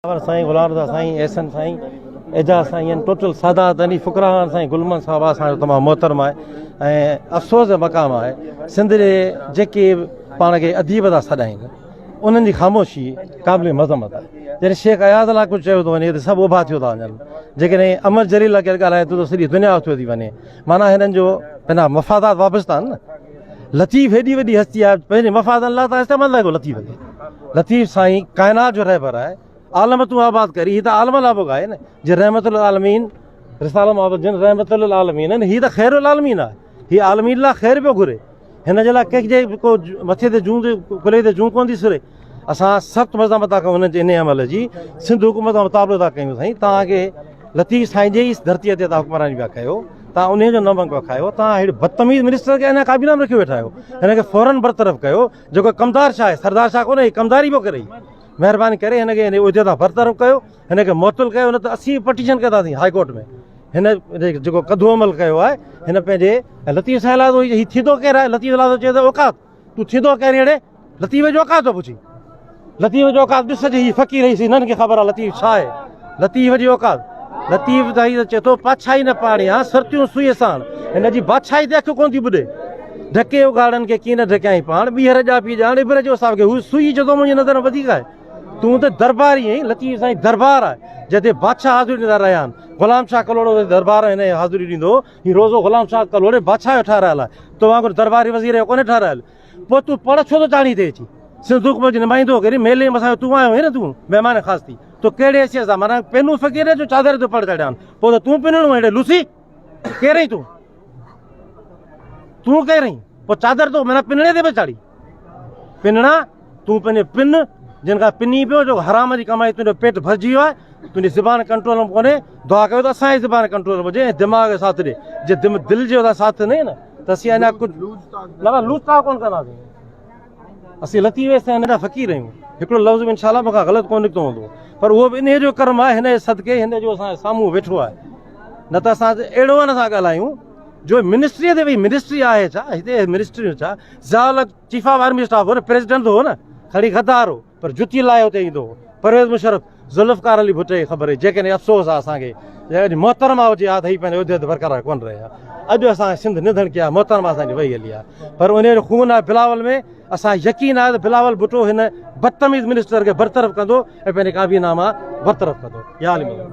خبر سائين غلام رضا سائين احسن سائين اعجاز سائين آهن ٽوٽل سادات يعني فقراء آهن سائين گل محمد صاحب اسان جو تمام محترم آهي ۽ افسوس جو مقام آهي سنڌ جي جيڪي پاڻ کي اديب ٿا سڏائين انهن جي خاموشي قابل مذمت آهي جڏهن شيخ اياز لاء ڪجهه چيو ٿو وڃي ته سڀ اڀا ٿيو ٿا وڃن جيڪڏهن امر جليل لاء ڪير ڳالهائي ٿو ته سڄي دنيا اٿيو ٿي وڃي معنيٰ هنن جو پنهنجا مفادات وابسته آهن نه لطيف هيڏي وڏي هستي آهي پنهنجي مفادن لاء ته استعمال ٿا ڪيو لطيف کي لطيف سائين ڪائنات جو رهبر آهي عالم تون آباد ڪري هي ته عالم لاء به آهي نه جي رحمت للعالمين رساله محبت جن رحمت للعالمين آهن هي ته خير العالمين آهي هي عالمين لاء خير پيو گهري هن جي لاء ڪنهن جي ڪو مٿي تي جون ڪلهي تي جون ڪون ٿي سري اسان سخت مذمت ٿا ڪيون انهن جي انهي عمل جي سنڌ حڪومت کان مطالبو ٿا ڪيون سائين توهان کي لطيف سائين جي ئي ڌرتي تي توهان حڪمراني پيا ڪيو توهان انهي جو نمنگ پيا کايو توهان ههڙي بدتميز منسٽر کي اڃا ڪابينا ۾ رکيو ويٺا آهيو هن کي فورن برطرف ڪيو جيڪو ڪمدار شاهه آهي سردار شاهه ڪونهي هي ڪمداري پيو ڪري مهرباني ڪري هن کي هن عهدي تان برطرف ڪيو هن کي معطل ڪيو نه ته اسين پٽيشن ڪنداسين هاء ڪورٽ ۾ هن جيڪو ڪڌو عمل ڪيو آهي هن پنهنجي لطيف سائين لاء هي ٿيندو ڪير آهي لطيف لاء چئي ته اوقات تون ٿيندو ڪير اڙي لطيف جو اوقات ٿو پڇي لطيف جو اوقات ڏس جي هي فقير هي هنن کي خبر آ لطيف ڇا آهي لطيف جي اوقات لطيف ته هي چئي ٿو پاڇائي نه پاڻي ها سرتيون سوئي ساڻ هن جي بادشاهي تي اک ڪون ٿي ٻڏي ڍڪي اگهاڙن کي ڪين ڍڪيائين پاڻ ٻيهر ڄاپي ڄاڻ ابر جو صاحب کي هو سوئي چئي ٿو منهنجي نظر ۾ وڌيڪ آهي تون ته درباري آهين لطيف سائين دربار آهي جتي بادشاهه حاضري ڏيندا رهيا آهن غلام شاهه ڪلهوڙو دربار هن حاضري ڏيندو هو هي روزو غلام شاهه ڪلهوڙي بادشاهه جو ٺهرايل آهي، تو وانگر درباري وزير جو ڪونهي ٺهرايل. پوء تون پڙ ڇو ٿو چاڙهين هتي اچي؟ سنڌ حڪومت جو نمائندو ڪري ميلي ۾ اسان جو تون آيو آهين نه تون مهمان خاص ٿي، تو ڪهڙي حيثيت سان معنيٰ پينو فقير جو چادر تي پڙ چاڙهيان، پوء ته تون پنڻو آهين اڙي لوسي، ڪير آهين تون؟ تون ڪير آهين؟ پوء چادر تو معنيٰ پنڻي تي به چاڙهي. پنڻا تون پنهنجي پن جن کان پني پيو جو حرام جي ڪمائي تنهنجو پيٽ ڀرجي ويو آهي تنهنجي زبان ڪنٽرول ۾ ڪونهي دعا ڪيو ته اسان جي زبان ڪنٽرول ۾ هجي ۽ دماغ جو ساٿ ڏي جي دل جو ساٿ نه نه ته اسين اڃا ڪجهه نه لوز تا ڪونه ڪنداسين اسين لطيف سائين جا فقير آهيون هڪڙو لفظ به انشاء الله مون کان غلط ڪونه نڪتو هوندو پر اهو به انهيء جو ڪرم آهي هن جي صدقي هن جو اسان سامهون ويٺو آهي نه ته اسان اهڙو هن سان ڳالهايون جو منسٽري تي وئي منسٽري آهي ڇا هتي منسٽري ڇا Zia ul Haq chief of army staff هو نه پريزيڊنٽ هو نه کڻي غدار هو پر جتي لاهي اتي ايندو هو پرويز مشرف ذوالفقار علي ڀٽي جي خبر هئي جيڪڏهن افسوس آهي اسان کي جيڪڏهن محترمه هجي ها ته هي پنهنجي عهدي تي برقرار ڪونه رهي ها اڄ اسان سنڌ نڌڻڪي آهي محترمه اسان جي وئي هلي آهي پر ان جو خون آهي بلاول ۾ اسان يقين آهي ته بلاول ڀٽو هن بدتميز منسٽر کي برطرف ڪندو ۽ پنهنجي ڪابينا مان برطرف ڪندو يا علي مدد.